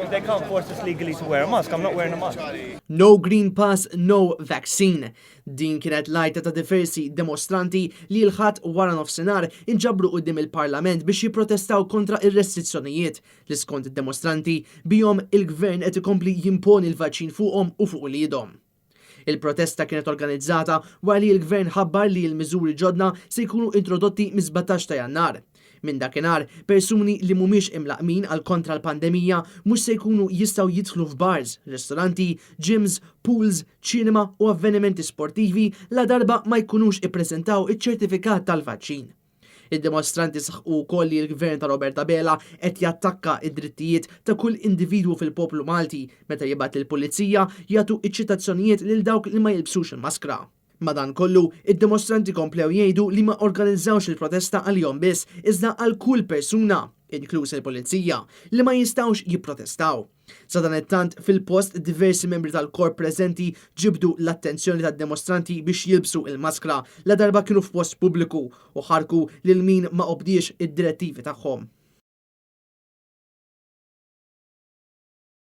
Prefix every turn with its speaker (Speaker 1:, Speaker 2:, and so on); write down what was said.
Speaker 1: If they can't force us legally to wear a mask, I'm not wearing a mask.
Speaker 2: No Green Pass, no vaccine. Din kienet l-għajta ta' diversi demostranti li l-Ħadd wara nofsinhar inġabru quddiem il-Parlament biex jipprotestaw kontra ir-restrizzjonijiet li skont id-demostranti bihom il-gvern qed ikompli jimponi l-vaċċin fuqhom u fuq uliedhom. Il-protesta kienet organizzata wara li l-gvern ħabbar li l-miżuri ġodda se jkunu introdotti mis-17 ta' Jannar. Minn dakinhar, persuni li mhumiex imlaqqmin għal kontra l-pandemija mhux se jkunu jistgħu jidħlu f'bars, ristoranti, gyms, pools, ċinema u avvenimenti sportivi la darba ma jkunux ippreżentaw iċ-ċertifikat tal-vaċċin. Id-dimostranti saħqu wkoll li l-gvern ta' Robert Abela qed jattakka id-drittijiet ta' kull individwu fil-poplu Malti meta jibgħat lill-pulizija jagħtu iċ-ċitazzjonijiet lil dawk li ma jilbsux il-maskra. Madankollu, id-dimostranti komplew jgħidu li ma organizzawx il-protesta għalihom biss iżda għal kull persuna, inkluż il-pulizija, li ma jistgħux jipprotestaw. Sadanittant fil-post diversi membri tal-korp preżenti ġibdu l-attenzjoni tad-dimostranti biex jilbsu il-maskra la darba kienu f'post pubbliku u ħarku lil min ma obdiex id-direttivi tagħhom.